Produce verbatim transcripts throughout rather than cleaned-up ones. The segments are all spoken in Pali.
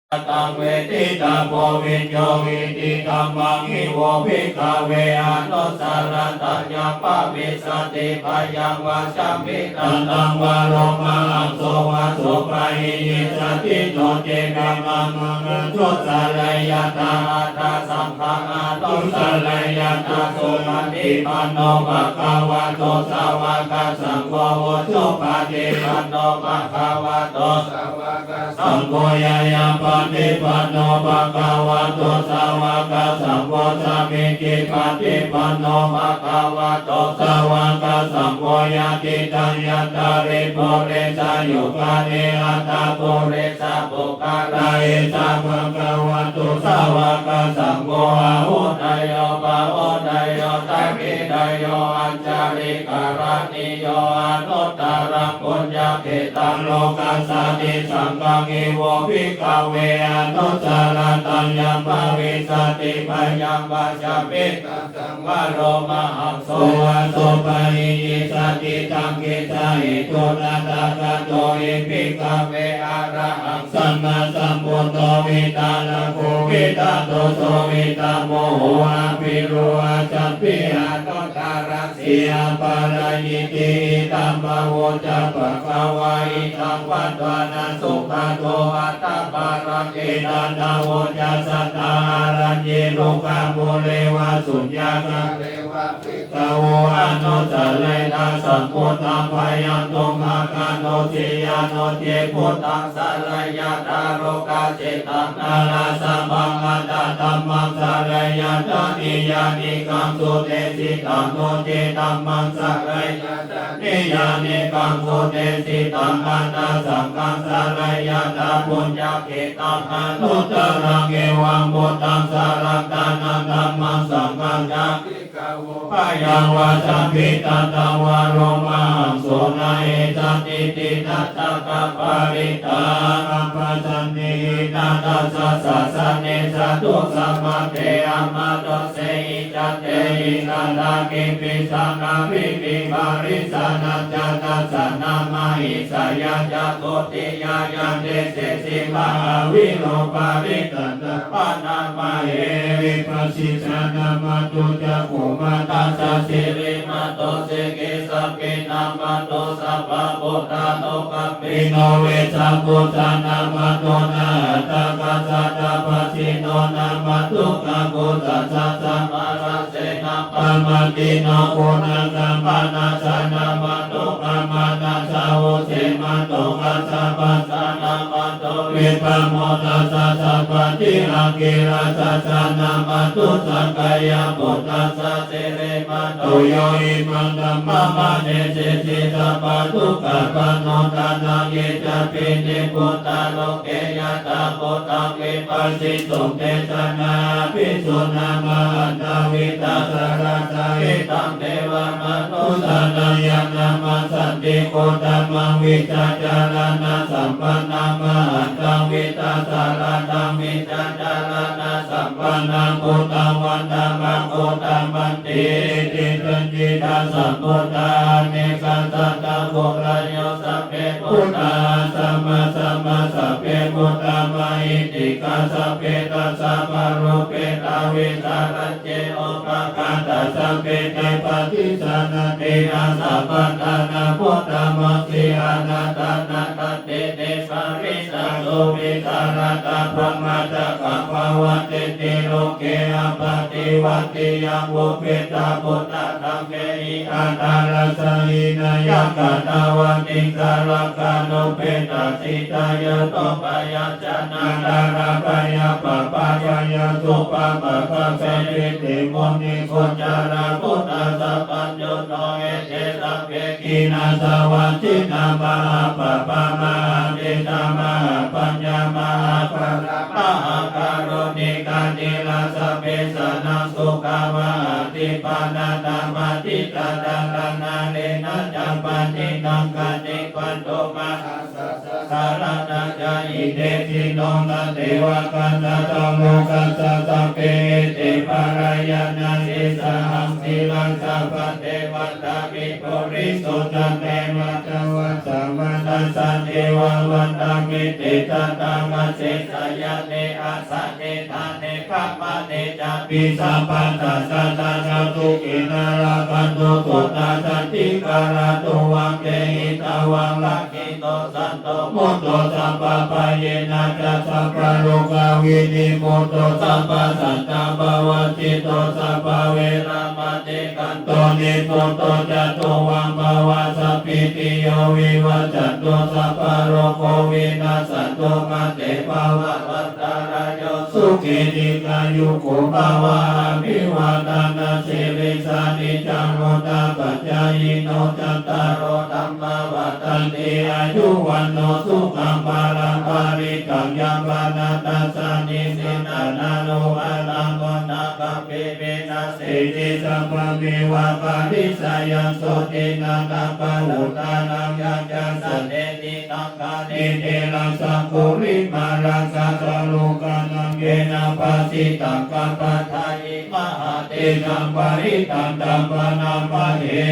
taṃ veditabbo viññūhīti. Dhammaṃ hi vo bhikkhave anussarattaññam bhavissati bhayaṃ vā champitantaṃ vā lomamhaṃso vā supayissati. No ce bhikkhave anussarattha aṭṭhasaṅghaṃ anussarattha suppaṭipanno bhagavato sāvakasaṅgho, ujupaṭipanno bhagavato sāvakasaṅgho, ñāyapaṭipanno bhagavato sāvakasaṅgho, sāmīcipaṭipanno bhagavato sāvakasaṅgho, yadidaṃ cattāri purisayugāni aṭṭha purisapuggalā, esa bhagavato sāvakasaṅgho, āhuneyyo pāhuneyyo dakkhiṇeyyo añjalikaraṇīyo anuttaraṃ puññakkhettaṃ lokassāti. Saṅghaṃ hi vo bhikkhave anussarattaññam bhavissati bhayaṃ vā champitantaṃ vā lomamhaṃso vā supayissati. Taṃ kissa hetu tathāgato hi bhikkhave arahaṃ sammāsambuddho vītarāgo vītadojjo vītamoho apiro acampi anuttaraṃ siyam parayiṭṭhi. Idamavoca bhagavā. Idaṃ vaddhāna sugato attappalaṃ. Etadavoca satthā āraññe rukkhamūle vā suññakāle vā bhikkhavo anussarena sambuddhaṃ bhayantuṃ akanusiyā. No ce buddhaṃ saraṇaṃ gatāro kacittaṃ nārāsabhaṃ, atha dhammaṃ saraṇaṃ gatāmi yānīkaṃ sudesitaṃ. No ce dhammaṃ saraṇaṃ gatāmi yānīkaṃ sudesitaṃ, atha saṅghaṃ saraṇaṃ gatāmi puññakkhettaṃ anuttaraṃ. Evaṃ buddhaṃ saraṇaṃ gatāmi dhammaṃ saṅghaṃ ca bhikkhavo bhayaṃ vā champitantaṃ vā lomamhaṃso na essatī. Tiṇṇassa kapparittaṃ. Appasannehena tassa sāsane satthu samādeya amanussāhi ca tehi kāthāhi visaṃ abhibhimhi. Parisanāya tassa nāmahi sayajja dutiyāya dese sīmā aviro parittañca bhaṇāma he. Vipassissa nāma uddhakumāra tassa sirīmato sikhissapi nāmato sabbabhūtānukampino vessabhussa nāmato nāḷhakassa tapassino nāmato kakusatthassa mārasenappamaddino guṇakaṃ panassa nāmato kamārassā vusīmato kassapassa nāmato vippamuttassa sabbadhi aṅgīrasassa nāmato sakyaputtassa sirīmato yo imaṃ dhammaṃ paṇessesi sabbadukkhāpanūdanaṃ. Ye cāpi nibbutā loke yathābhūtaṃ vipassisuṃ te janā apisuṇā mahantā vītasāradā. Hitaṃ devamanussānaṃ yaṃ namassanti uttamaṃ vijjācaraṇasampannaṃ mahantaṃ vītasāradaṃ vijjācaraṇasampannaṃ buddhaṃ vandāmaṃ uttamanti. Iti caññi ca sambuddhā anekā sattapurattiyo sabbe buddhā asammā sambuddhā sabbe buddhā mahiddhikā sabbe dasapālo petā vītarāje upākātā sabbe te paṭijānanti. Asapattā na buddhamāsi anattā na tanteti parittā suvītarātā brahmacakkaṃ pavattenti loke appaṭivattiyaṃ vubbetha buddhadhammehi atthaladdhāhi nāyā katvāna itiṃsā rakkhaṇopetāti. Ca yātrūpayañca nānābhayappattā bhayā cupaddavā sabbe te munigocchakā buddhasāvatthuno ete sabbe khīṇassāvaṃ jināmahapphaṃ mahātejā mahāpaññā mahābhalā mahākāruṇikā dhīrā sabbe janaṃ sukhā vahati pāṇatā matthitatā ca naḷhena ca pacchitaṃ kaṇhipato mahāsājjā saraṇā ca Itesino tatheva katattha lokassa sabbe ete pālayanāhi saha sīlaṃ sabbadeva tāpi puriso ca te matavā samanassa devā vandāmete tathāgate sayane āsane ṭhāne gamane cāpi sabbadā sadā sotthī khīṇā labhantu suddhā santi kārā tuvaṃ tehi tvaṃ rakkhito santo muccho sabbabhayena ca sabbarogā vinimutto sabbasantāpavajjito sabbaveramatikkanto nibbuto ca tuvaṃ bhava sabbītiyo vivajjantu sabbarogo vinassatu mā te bhavatvantarāyo sukhī dīghāyuko bhava. Abhivādanasīlissa niccaṃ vuḍḍhāpacāyino cattāro dhammā vaḍḍhanti āyu vaṇṇo sukhaṃ balaṃ. Parittaṃ yāpanā tassa nissinnaṃ anuppattamuttakaṃ pī vinassīti sabbameva parittayaṃ sotthinnaṃ tapahuṭṭhānaṃ yañca saṇṭheti taṅkhaṇe. Theraṃ saṅghulimālaṃ dasa lokadhāmetu bhāsitaṃ gabbhasāyī mahātejaṃ parittaṃ taṃ bhaṇāma he.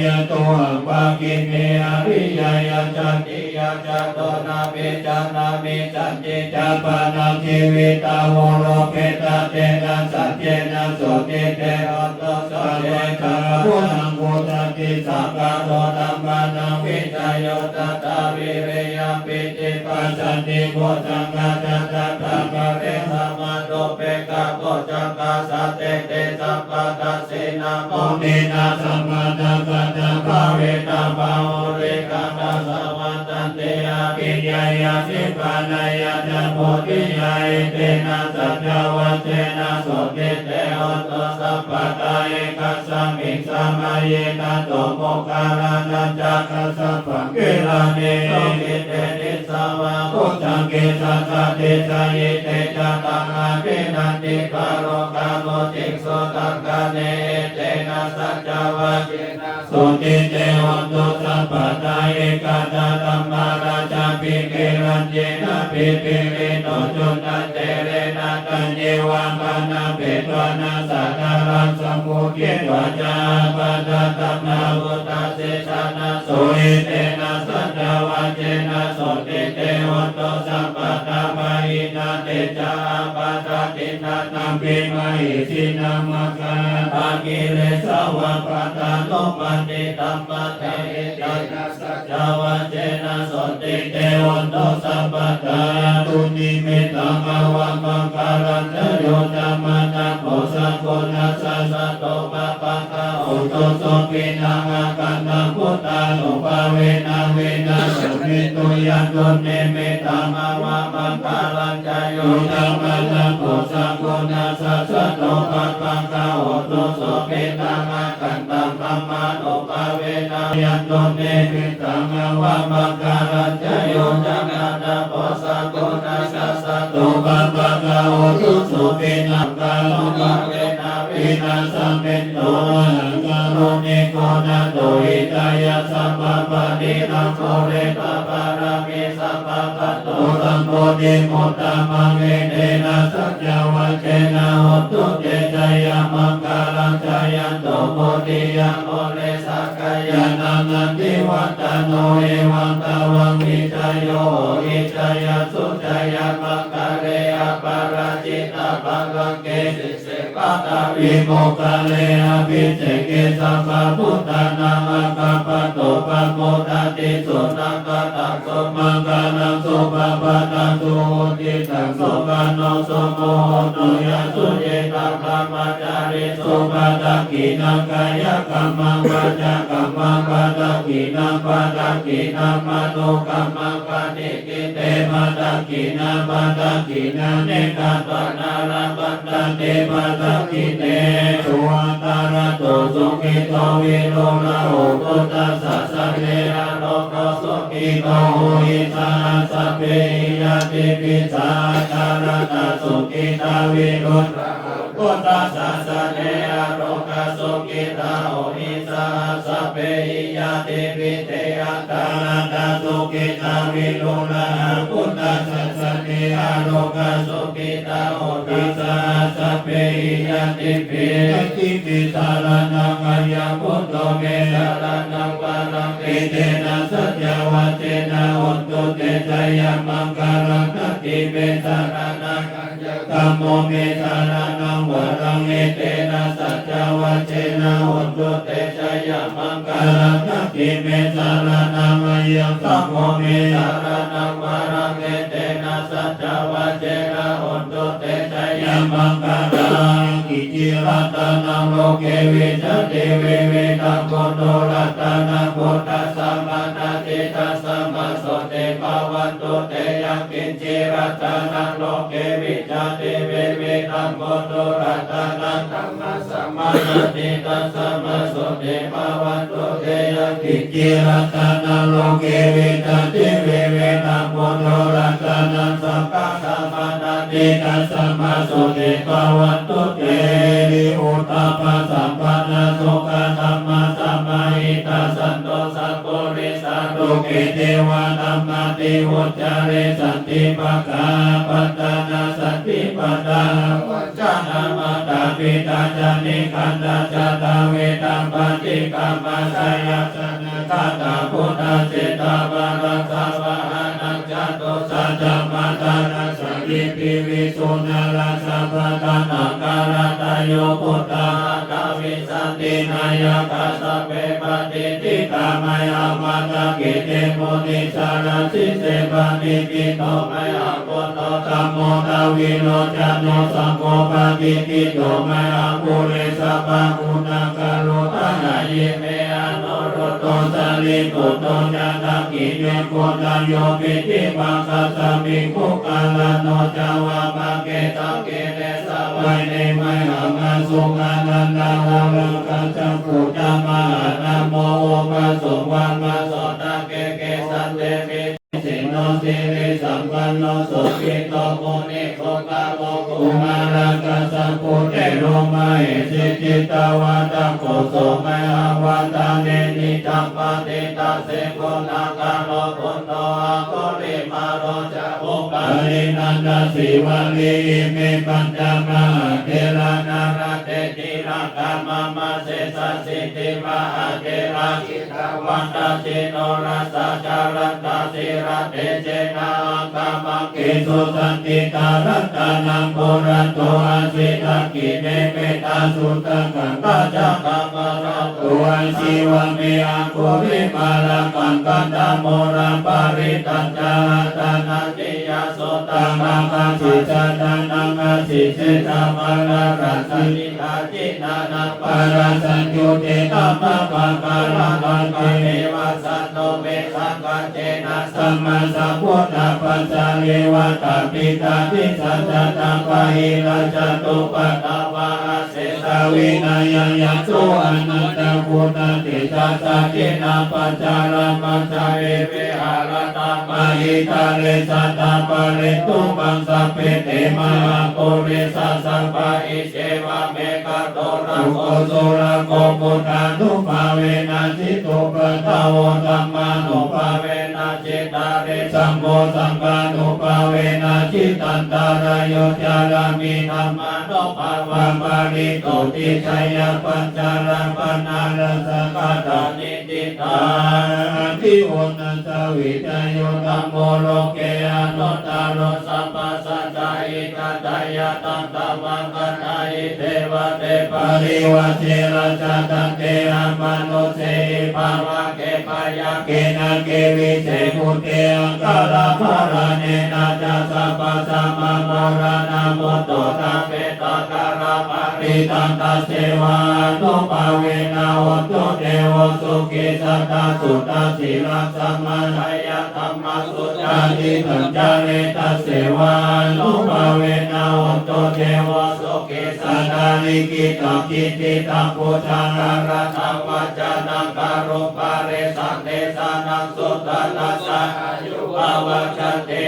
Yatohaṃ bhagine ariyāya jātiyā jāto nābhijānāmi sañcicca pāṇā jīvitā voropetā tena saccena sotthi te hotu. Sabbe ca buddhaṃ buddhati sakkato dhammānaṃ vicayo tathā viriyampīti passaddhi bojjhaṅgā ca tathāpare samādhupekkhabojjhaṅgā sattete sabbadassinā muninā sammadakkhātabhāvena bahulīkatā savattanti abhiññāya nibbānāya ca bodhiyā. Etena saccavajjena sotthi te hotu sabbadā. Ekasmiṃ samaye nātho moggallānañca kassapaṃ gilāne dukkhite disvā bojjhaṅge satta desayi. Te ca taṃ abhinanditvā rogā mucciṃsu taṅkhaṇe. Etena saccavajjena sotthi te hotu sabbadā. Ekadā dhammarājāpi gelaññenābhipīḷito cundattherena taññeva bhaṇāpetvāna sādaraṃ sammoditvā ca ābādhā tamhā vuṭṭhāsi ṭhānaso. Etena saccavajjena sotthi te hotu sabbadā. Pahīnā te ca ābādhā tiṇṇannampi mahesinaṃ maggāhatakilesāva pattānuppattidhammataṃ. Etena saccavajjena sotthi te hotu sabbadā. Yā dunimittāni avamaṅgalañca yo cāmanāpo sakuṇassa saddo pāpaggaho dussupinaṃ akantaṃ buddhānubhāvena vināsamentu. Yā dunnimittaṃ avamaṅgalañca yo cāmanāpo sakuṇassa saddo pāpaggaho dussupinaṃ akantaṃ dhammānubhāvena. Yā dunnimittaṃ avamaṅgalañca yo cāmanāpo sakuṇassa saddo pāpaggaho dussupinaṃ akantaṃ dhammānubhāvena vināsamentu. Mahākāruṇiko nātho hitāya sabbapāṇinaṃ pūretvā pāramī sabbā patto sambodhimuttamaṃ. Etena saccavajjena hotu te jayamaṅgalaṃ. Jayanto bodhiyā mūle sakyānaṃ nandivaḍḍhano evaṃ tvaṃ vijayo hohi jayassu jayamaṅgale aparājitapallaṅke sīse paṭhavipokkhare abhiseke sabbabuddhānaṃ aggappatto pamodati. Sunakkhattaṃ sumaṅgalaṃ supabhātaṃ suhuṭṭhitaṃ sukhaṇo sumuhutto ca suyiṭṭhaṃ brahmacārisu. Padakkhiṇaṃ kāyakammaṃ vācākammaṃ padakkhiṇaṃ padakkhiṇaṃ manokammaṃ paṇidhī te padakkhiṇā padakkhiṇāni katvāna labhantatthe padakkhiṇe. Sukhākattā sukhito viruḷhako buddhasāsane arogo sukhito hohi saha sabbehi ñātibhi. Saha attā rata sukhitā viruḷhako Buddhasāsane arogā sukhitā homi saha sabbehi ñātibhi. Te atthaladdhā sukhitā virūḷhā buddhasāsane arogā sukhitā hoti saha sabbehi ñātibhi. Natthi me saraṇaṃ aññaṃ buddho me saraṇaṃ varaṃ etena saccavajjena hotu te jayamaṅgalaṃ. Natthi me saraṇaṃ aññaṃ dhammo me saraṇaṃ varaṃ etena saccavajjena hotu te jayamaṅgalaṃ. Natthi me saraṇaṃ aññaṃ saṅgho me saraṇaṃ varaṃ etena saccavajjena hotu te jayamaṅgalaṃ. Yaṅkiñci ratanaṃ loke vijjati vividhaṃ puthu ratanaṃ buddhasamaṃ natthi tasmā sotthī bhavantu te. Yaṅkiñci ratanaṃ loke vijjati vividhaṃ puthu ratanaṃ dhammasamaṃ natthi tasmā sotthī bhavantu te. Yaṅkiñci ratanaṃ loke vijjati vividhaṃ puthu ratanaṃ saṅghasamaṃ natthi tasmā sotthī bhavantu te. Hiri uṭṭhapasampannā sukhadhammasamāhitā santo sappurisā loke devadhammāti vuccare. Santi pakkhā apattanā santi pattā avañcanā mātā pitā ca nikkhantā jātaveda paṭikkama. Jayāsanāgatā buddhā jetvā māraṃ savāhanaṃ catusaccāmataraṃ sallīngiṃ visuddhā rājabhaṭanāgārā. Tayo buddhā aṭṭhavīsati nāyakā sabbe patiṭṭhitā mayhaṃ matthake te munissarā. Sīse paṇidhī to mayhaṃ buddho dhammo dvilocane saṅgho patiṭṭhito mayhaṃ ure sabbaguṇākaro. Hadaye me anuruddho sārīputto ca dakkhiṇe koṇḍañño piṭṭhibhāgasmiṃ moggallāno ca vāmake. Dakkhiṇe savane mayhaṃ āsuṃ ānandā uṇṇāgasaṅbhū ca mahānāmo ubhāsuṃ vāmasotake. Kesante nisinno sirisampanno sobhito munipuṅgavo. Kumārakassapo thero mahesī cittavādako so mayhaṃ vadane niccaṃ patiṭṭhāsi guṇākaro. Puṇṇo aṅgulimālo ca upālī nandasīvalī ime pañca mahātherā nalāṭe tilakā mama. Sesāsīti mahātherā jitavanto jinorasā jalantā sīlatejena aṅgamaṅgesu saṇṭhitā. Ratanaṃ purato āsi dakkhiṇe mettasuttakaṃ dhajaggaṃ pacchato āsi vāme aṅgulimālakaṃ. Khandhamoraparittañca āṭānāṭiyasuttakaṃ āsi sataṇhaṃ āsi sesā mārā sallīnā jiṇānā pārā saññutā dhammapākārantaṃ. Taṃ khandhamoraparittaṃ devā santo me saṅghajjena sammāsambuddhapaccayeva. Taditthādisā jātā bāhirajjhattupaddavā asesā vinayaṃ yanto anantaguṇatejasā. Jinapajjharā majjhamhi viharantaṃ mahītale sadā pālentu maṃ sabbe te mahāpurisāsabhā. Iccevam ekato rakko surakkho buddhānubhāvena jitupaddavo dhammānubhāvena jitārisaṅgho saṅghānubhāvena jitantarāyo carāmi dhammānubhāvapālito. Tisaṅkhā pañca rakkhaṇā rājagahā niṭṭhitā ativiṇṇassa vijayo dhammo loke anuttaro sabba satta hitatthāya taṃ dhammaṃ gaṇhāhi devate parivajje. Rājadaṇḍe amanussāhi pāvake byagghe nāge vise bhūte aṅgalamāraṇena ca sabbasampammorāna muttodhammeta gāraparittaṃ tasseva ānubhāvena hotu devo sukhī. Sadā suddhasīlaṃ samādāya dhammaṃ sudhāsitaṃ care tasseva ānubhāvena hotu devo sukhī. Sadā likhitaṃ cintitaṃ pūjaṃ āraddhaṃ vācanaṃ garuṃ paresaṃ desanaṃ sudantassa āyuvaḍḍhati.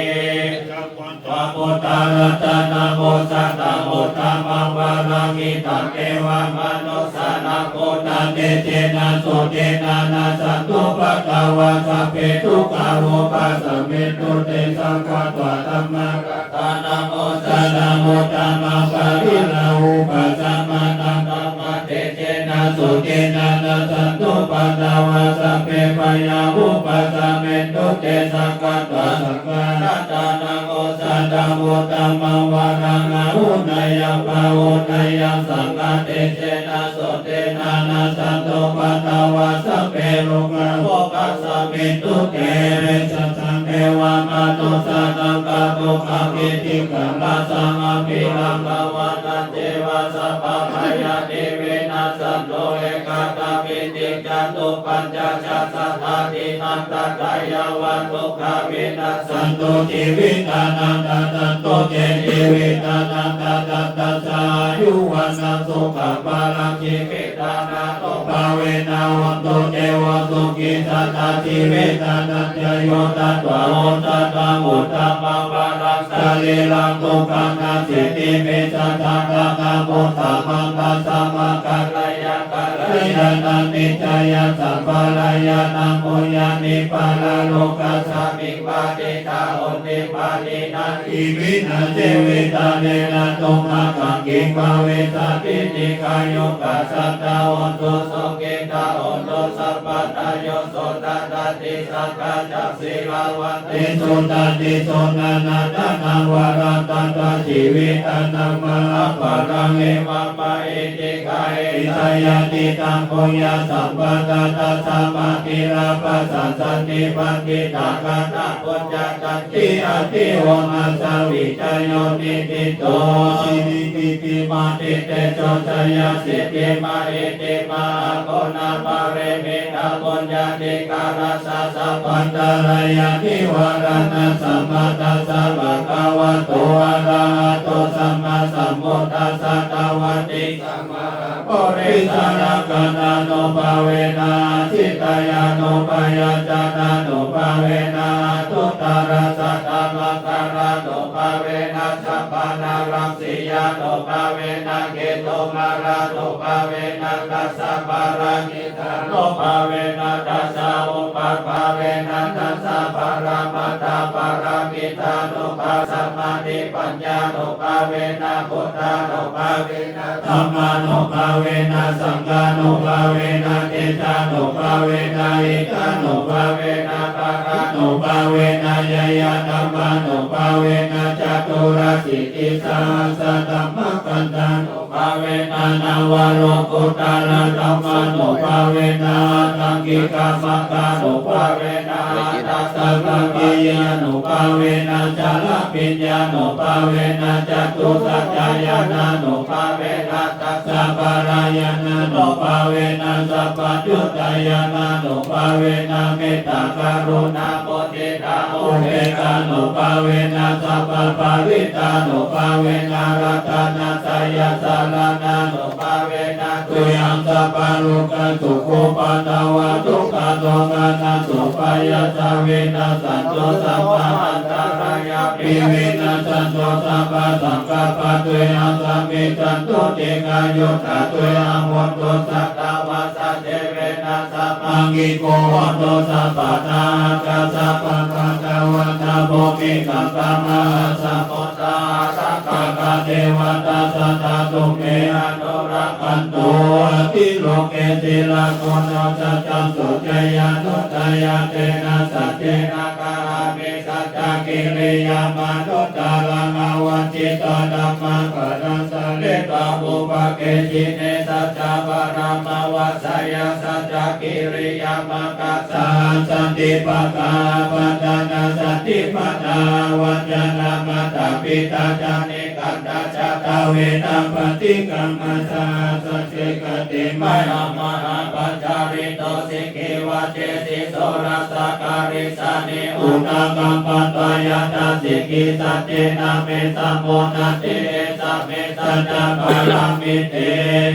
Buddharatanaṃ osathaṃ uttamaṃ varaṃ Itaṃ devamanussānaṃ buddhatejena sotthinā nassantupaddavā sabbe dukkhā vūpasamentu te. Sakkatvā dhammaratanaṃ osathaṃ uttamaṃ pariḷāhūpasamanaṃ dhammatejena sotthinā nassantupaddavā sabbe bhayā vūpasamentu te. Sakkatvā saṅgharatanaṃ osathaṃ uttamaṃ varaṃ āhuneyyaṃ pāhuneyyaṃ saṅghatejena sotthinā nassantupaddavā sabbe rogā vūpasamentu te. Vessassaṃ devamanussānaṃ kātukamitikarassaṃ abhilaṅgavānaṃ ceva sabbabhayāni vinassantu ekadattipañcasataṃ sataṃ dīnaṃ tathāyeva dukkhā vinassantu jīvitānaṃ dadantu te jīvitaṃ. Tathāgatassa āyu vaṇṇaṃ sukhaṃ balaṃ jīvitā- nānubhāvena hontu devo sukhī sadā jīvitañca yo tatvā osathaṃ uttamaṃ varaṃ sarīraṃ dukkhānaṃ sītiṃ vijjā tathāgataṃ uttamaṃ. Tasmā kālāya kalyāṇaṃ mitthaṃ yassaṃ kalyāṇaṃ puññāni paralokasmiṃ patiṭṭhā honti pāṇinā iminā jīvitā nena tumhākaṃ kiṃ bhavissatīti. Khayukā sattā hontu sukhitā hontu sabbadā. Yo sutatthi sadā ca sīlavantī sudantī suṇātha tena varaṃ tathā jīvitaṃ dhammaṃ aparāṃ evamāhi. Dīghāyutā yadidaṃ puññasampadaṃ tasmā dīvā pasāsati paṇḍitāgatā puññakkhettaṃ ti. Atthi oḷhassa vijayo niṭṭhito siddhi iddhībhikkhīlābhī tejo jayasiddhi mahiddhimā aguṇā parimita puññādhikārassa sabbantarāya nivāraṇasaṃ mātassa bhagavato arahato sammāsambuddhassa dvattiṃsa mahāpurisalakkhaṇānubhāvena ajjiṭṭhāyānubyañjanānubhāvena aṭṭhuttarasatamaṅgalānubhāvena chabbaṇṇaraṃsiyānubhāvena ketumālānubhāvena dasapārami- tānubhāvena dasaupappāvena dasaparamatthaparamittānubhāvena samādhipaññānubhāvena buddhānubhāvena dhammānubhāvena saṅghānubhāvena tejānubhāvena iddhānubhāvena balānubhāvena ñeyyadhammānubhāvena caturāsītisahassadhammakkhandhānu- bhāvena navalokuttaradhammānubhāvena aṭṭhaṅgikamaggānubhāvena aṭṭhasatipatthiyānubhāvena chaḷabhiññānubhāvena catusaccañāṇānubhāvena dasabalañāṇānubhāvena sabbaññutañāṇānubhāvena mettākaruṇāmu- ditāupekkhānubhāvena sabbaparittānubhāvena ratanattayasaraṇānubhāvena tuyhaṃ sabbarogasokupaddavadukkhadomanassupāyāsā vinassantu sabbaantarāyāpi vinassantu sabbasaṅkappā tuyhaṃ samijjhantu dīghāyutā tuyhaṃ hotu satavassajīvena samaṅgiko hotu sabbadā. Ākāsapabbatavanabhūmigaṅgāmahāsamuddā ārakkhakā devatā sadā tumhe anurakkhantu. Abhirohesi lābho no saccaṃ soceyyanuddayā tena saccena karāmi saccakiriyamanuttaraṃ. Avaññidha dhammā balaṃ saritvā pubbe jine saccavajjamavassāya saccakiriyamakāsahaṃ. Santi pakkhā apattanā santi pādā avañcanā mātā pitā ca nikkhantā jātaveda paṭikkama. Saha sacce kate mayā mahappajjalito sikhī vajjesi soḷasa karīsāni udakaṃ patvā yathā sikhī saccena me sammodati. Esa me saccā Paramite.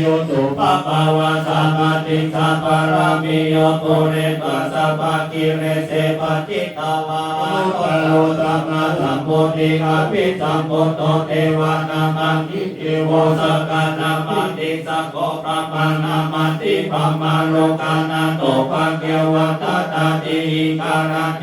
Yo so bhagavā sabbadhi sabbapāṇinayo pūretvā sabbakilesā paccattaṃ vā anuttaro sammāsambuddhim abhisambuddho devānaṃ amhi devo sakkannāmāti sakko brahmannāmāti brahmalokā natto bhagavā tathāgataṃ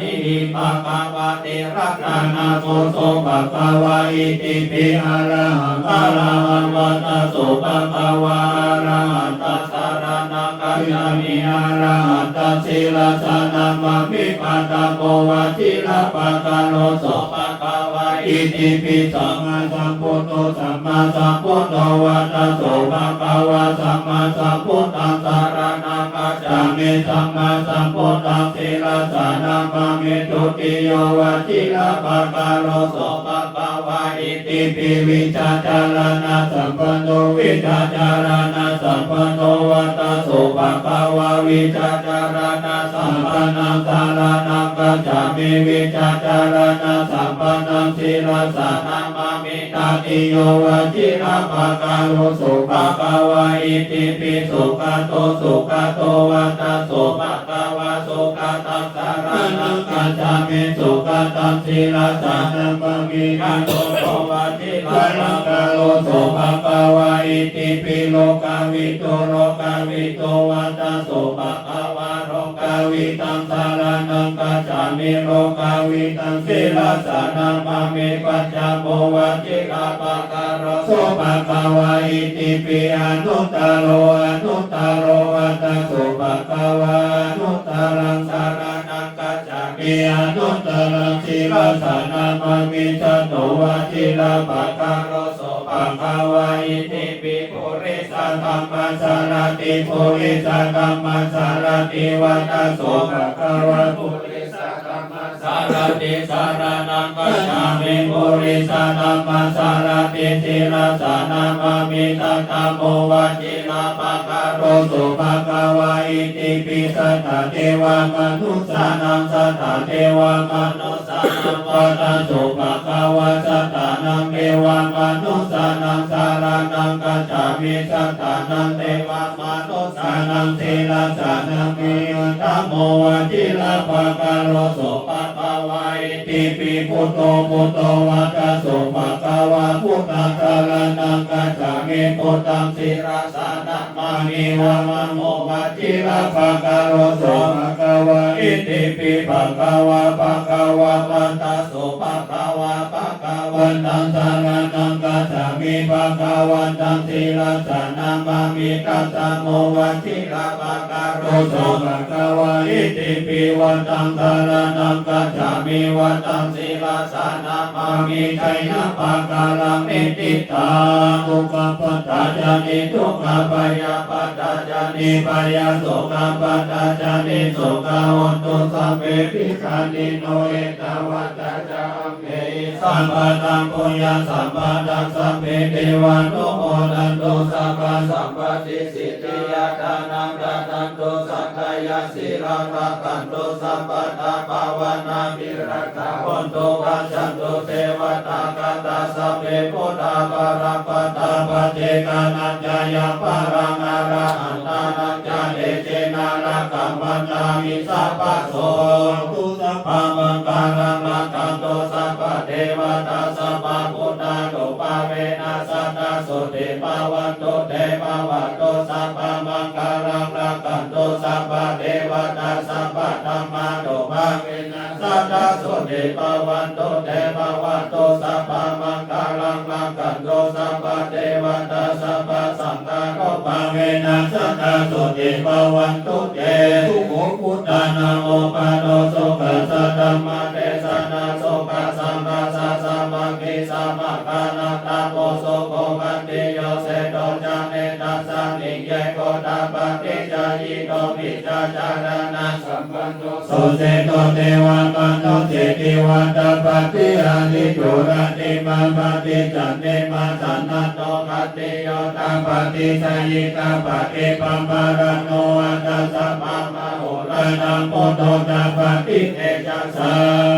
iti bhagavā tirattanamāsu bhagavā itipi arahaṃ arahaṃ vata so bhagavā arahantaṃ saraṇaṃ gacchāmi arahantaṃ sirasā namāmi patthamo vajirapakkaro so bhagavā itipi sammāsambuddho sammāsambuddho vata so bhagavā sammāsambuddhaṃ saraṇaṃ gacchāmi sammāsambuddhaṃ sirasā namāmi dutiyo vajirapakkaro so bhagavā itipi vijjācaraṇasampanno vijjācaraṇasampanno vata so bhagavā vijjācaraṇasampannaṃ saraṇaṃ gacchāmi vijjācaraṇasampannaṃ sirasā namāmi tatiyo vajirapakkaro so bhagavā itipi sugato sugato vata so bhagavā sugataṃ saraṇaṃ gacchāmi sugataṃ sirasā namāmi catuttho vajirapakkaro so bhagavā itipi lokavidū lokavidū vata so bhagavā lokavidaṃ saraṇaṃ gacchāmi lokavidaṃ sirasā namāmi pañcamo vajirapakkaro so bhagavā itipi anuttaro anuttaro vata so bhagavā anuttaraṃ saraṇaṃ gacchāmi anuttaraṃ sirasā namāmi chato vajirapakkaro so bhagavā itipi purisadammasārathi purisadammasārathi vata so bhagavā purisadammasārathi saraṇaṃ gacchāmi purisadammasārathi sirasā namāmi saddhammo vajirapakkaro so bhagavā itipi satthā devamanussānaṃ satthā devamanussānaṃ vata so bhagavā satthānaṃ devamanussānaṃ saraṇaṃ gacchāmi satthānaṃ devamanussānaṃ sirasā namāmi dhammo vajirapakkaro so bhagavā itipi buddho buddho vata so bhagavā buddhaṃ saraṇaṃ gacchāmi buddhaṃ sirasā namāmi dhammamho vajirapakkaro so bhagavā itipi bhagavā bhagavā vata so bhagavā bhagavantaṃ saraṇaṃ gacchāmi bhagavantaṃ sirasā namāmi tathamo vajirapakkaro so bhagavā itipi vataṃ saraṇaṃ gacchāmi vataṃ sirasā namāmi jayapakkharaṃ niṭṭhitaṃ dukkhappattā ca niddukkhā bhayappattā ca nibbhayā sokappattā ca nissokā hontu sabbepi pāṇino. Ettāvatā ca amhehi sambhataṃ puññasampadaṃ sabbe devānumodantu sabbasampattisiddhiyā. Dānaṃ dadantu saddhāya sīlaṃ rakkhantu sabbadā bhāvanābhiratā hontu gacchantu devatāgatā. Sabbe buddhā balappattā paccekānañca yaṃ balaṃ arahantānañca tejena rakkhaṃ bandhāmi sabbaso. Bhavatu sabbamaṅgalaṃ rakkhantu sabbadevatā sabbabuddhānubhāvena sadā sotthī bhavantu te. Bhavatu sabbamaṅgalaṃ rakkhantu sabbadevatā sabbadhammānubhāvena sadā sotthī bhavantu te. Bhavatu sabbamaṅgalaṃ rakkhantu sabbadevatā sabbasaṅghānubhāvena sadā sotthī bhavantu te. Sukho buddhānaṃ uppādo sokā sadhammadesanā sokā saṅghassa sāmaggī samaggānaṃ tapo sukho. Khanti yoseto ca nettāni ye kho tappati ca ito micchā caraṇasampanno, so seṭṭho devamanussesī vātapattiṃ adhijo rattiṃ pāpaggihi candimā sannaddho khattiyo tapati jhāyī tapati brāhmaṇo atha sabbamahorattaṃ buddho tapati tejasā.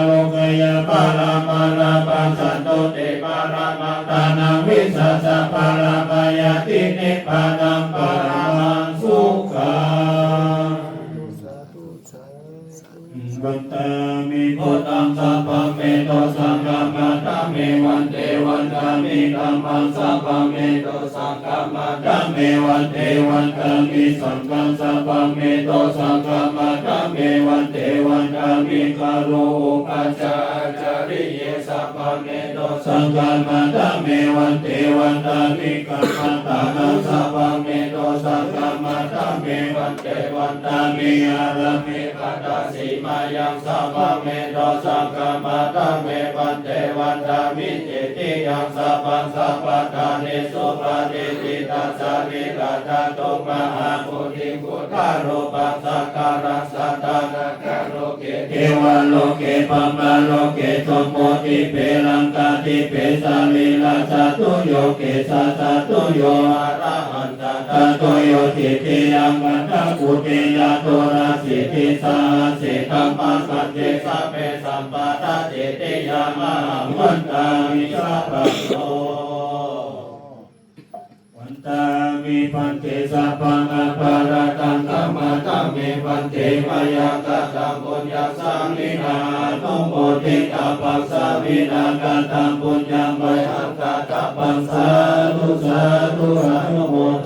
Lokassa paramalabbhaṃ santuṭṭhiṃ paramaṃ dhanaṃ vissassa paramāyati nibbānaṃ paramaṃ sukhaṃ. Vandāmi buddhaṃ sabbaṃ me dosaṃ khamatha me bhante, vandāmi dhammaṃ sabbaṃ me dosaṃ khamatha me bhante, vandāmi saṅghaṃ sabbaṃ me dosaṃ khamatha me bhante, vandāmi guru upajjhāyācariye sabbaṃ me dosaṃ khamatha me bhante, vandāmi kammaṭṭhānaṃ sabbaṃ me dosaṃ khamatha me bhante, vandāmi āramikassa sīmāyaṃ sabbaṃ me dosaṃ khamatha me bhante, vandāmi cetiyaṃ sabbaṃ sabbaṭṭhāne supatiṭṭhitaṃ sarīradhātuṃ mahābodhiṃ buddharūpaṃ sakalaṃ sadā nāgaloke devaloke brahmaloke jambudīpe laṅkadīpe sarīradhātuyo kesajātuyo arahan- -tadhātuyo titiyaṃ gandhakuṭiyā torasītisahassi dhammakkhandhe sabbe sampanā cetiyā mahaṃ vandāmi sabbaso. Vandāmi bhante sabbaṃ aparādhaṃ khamatha me bhante, mayā kataṃ puññaṃ sāminā anumoditabbaṃ, sāminā kataṃ puññaṃ mayhaṃ dātabbaṃ, sādhu sādhu anumo-